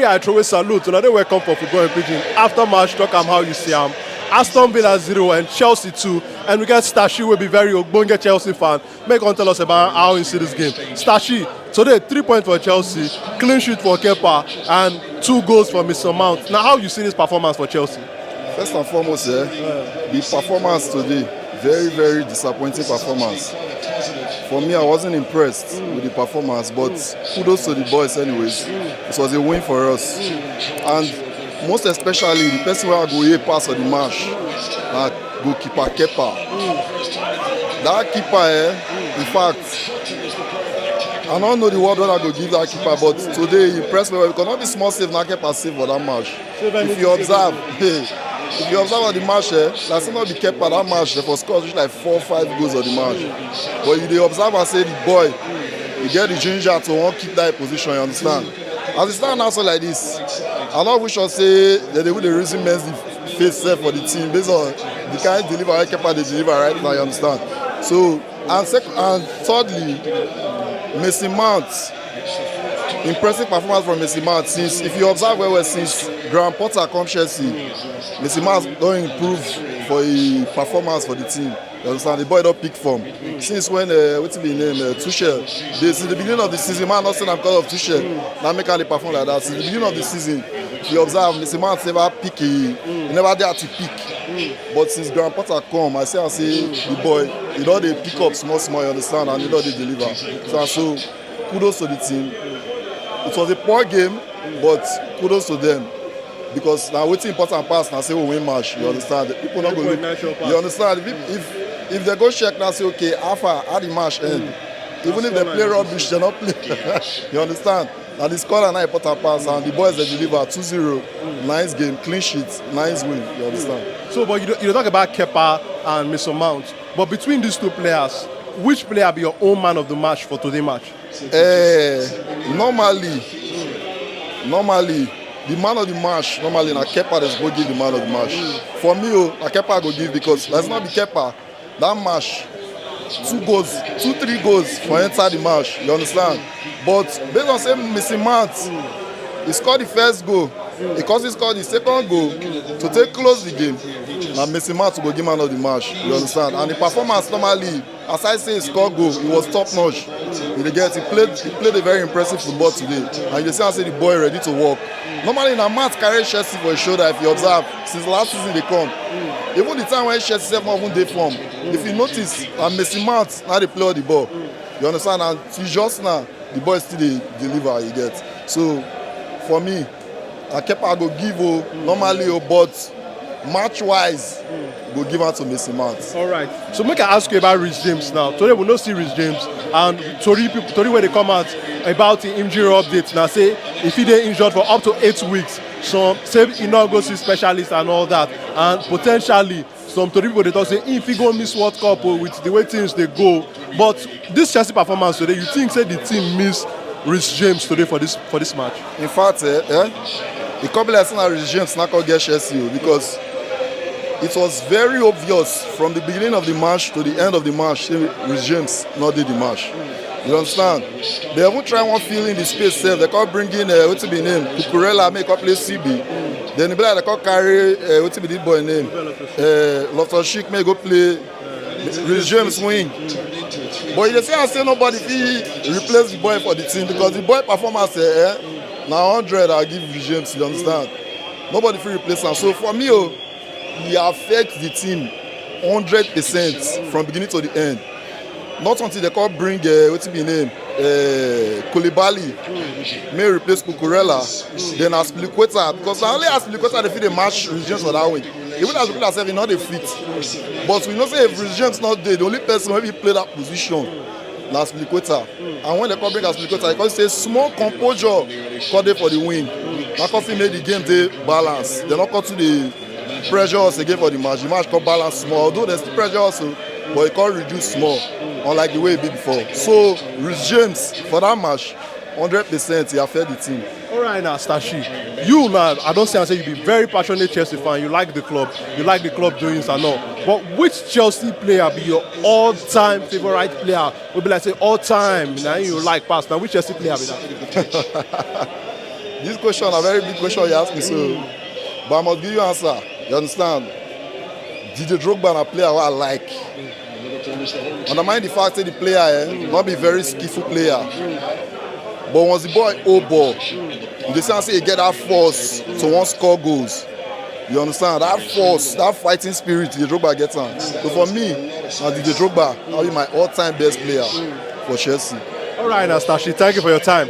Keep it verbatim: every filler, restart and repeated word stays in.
I throw a salute. Una dey welcome for Football in Pidgin. After match, talk am how you see am. Aston Villa zero and Chelsea two. And we get Stashi, will be very ogbonge Chelsea fan. Make on tell us about how you see this game. Stashi, today three points for Chelsea, clean sheet for Kepa, and two goals for Mister Mount. Now, how you see this performance for Chelsea? First and foremost, eh, the performance today, very, very disappointing performance. For me, I wasn't impressed with the performance, but kudos to the boys, anyways. It was a win for us. And most especially, the person where I go here pass for the match, na goalkeeper Kepa. That keeper, eh, in fact, I don't know the word that I go give that keeper, but today he impressed me well because not the small save na Kepa save for that match. If you observe, if you observe on the match, eh, like say not be Kepa that match, they for score reach like four, five goals on the match. But you dey observe and say the boy, he get the ginger to wan keep that position. You understand? As it stand now so like this, I no wish I say that they would the reason men's face self for the team based on the kind deliver wey Kepa dey deliver right now. You understand? So and second and thirdly, Mason Mount. Impressive performance from Mason Mount since, if you observe well well, since Graham Potter come Chelsea, Mason Mount don improve for him performance for the team. You understand? The boy don pick form since when, uh, wetin be him name, uh, Tuchel. Dey since the beginning of the season, man, not say na because of Tuchel na make am dey perform like that. Since the beginning of the season, if you observe, Mason Mount never pick, he, he never dey at the peak. But since Graham Potter come, I see am say the boy, he don dey pick up small small, you understand, and he don dey deliver. So, and so kudos to the team. It was a poor game, but kudos to them. Because na wetin important pass na say we win match, you understand? People no go look, you understand? If, if, if they go check now, say, "Okay, how far, how the match end?" Even if they play rubbish, they no play. You understand? Na the score na important pass, and the boys dey deliver two zero. Nice game, clean sheet, nice win. You understand? So, but you don't, you don't talk about Kepa and Mason Mount. But between these two players, which player be your own man of the match for today match? Eh, normally, normally, the man of the match, normally, na Kepa dey go give the man of the match. For me, oh, na Kepa go give because let's not be Kepa. That match, two goals, two, three goals for enter the match. You understand? But based on say Mason Mount, he scored the first goal. He cause he scored the second goal to take close the game. Na Mason Mount go give man of the match. You understand? And the performance normally, aside say he score goal, he was top notch. You dey get, he played, he played a very impressive football today, and you dey see am say the boy ready to work. Normally, na Mount carry Chelsea for his shoulder. If you observe, since last season they come, even the time when Chelsea sef no even dey form, if you notice, na Mason Mount na dey play all the ball. You understand? And till just now, the boy still dey deliver. You get, so for me, na Kepa go give, oh, normally, oh, but match wise, go give am to Mason Mount. All right. So make I ask you about Reece James now. Today we no see Reece James, and tori people, tori wey dey come out about the injury update now say if he dey injured for up to eight weeks, some say he no go see specialist and all that, and potentially some tori people dey talk say if he go miss World Cup, oh, with the way things dey go. But this Chelsea performance today, you think say the team miss Reece James today for this, for this match? In fact, eh, eh, e come be like say na Reece James na come get Chelsea o, because it was very obvious from the beginning of the match to the end of the match say Reece James no dey the match. You understand? They even try wan fill in the space sef. They come bring in, uh, wetin be name, Cucurella, make come play C B. Then e be like they come carry, uh, wetin be the boy name, uh, Loftus Cheek, make go play Reece James wing. But you dey see am say nobody fit replace the boy for the team, because the boy performance, eh, eh, na hundred I give Reece James. You understand? Nobody fit replace am. So for me, oh, he affect the team hundred percent from beginning to the end. Not until they come bring, uh, wetin be name, uh, Koulibaly, may replace Cucurella, then Azpilicueta, because na only Azpilicueta dey fit dey match Reece James for that wing. Even Azpilicueta sef, he no dey fit. But we know say if Reece James no dey, the only person wey fit play that position na Azpilicueta. And when they come bring Azpilicueta, e come say small composure come dey for the wing. Na come fit make the game dey balance. They no come too dey pressure us again for the match. The match come balance small, although they still pressure us o, but e come reduce small, unlike the way e be before. So Reece James for that match, hundred percent he affect the team. All right now, Stashi, you now, I don see am say you be very passionate Chelsea fan. You like the club, you like the club doings and all. But which Chelsea player be your all-time favourite player? Wey be like say all time na you like pass. Na which Chelsea player be that? This question na very big question you ask me so, but I must give you answer. You understand? Didier Drogba na player wey I like. Undermine the fact say the player eh, no be very skillful player, but once the boy hold ball, you dey see am say e get that force to wan score goals. You understand? That force, that fighting spirit, Didier Drogba get am. So for me, na Didier Drogba na be my all-time best player for Chelsea. All right, Nastashi, thank you for your time.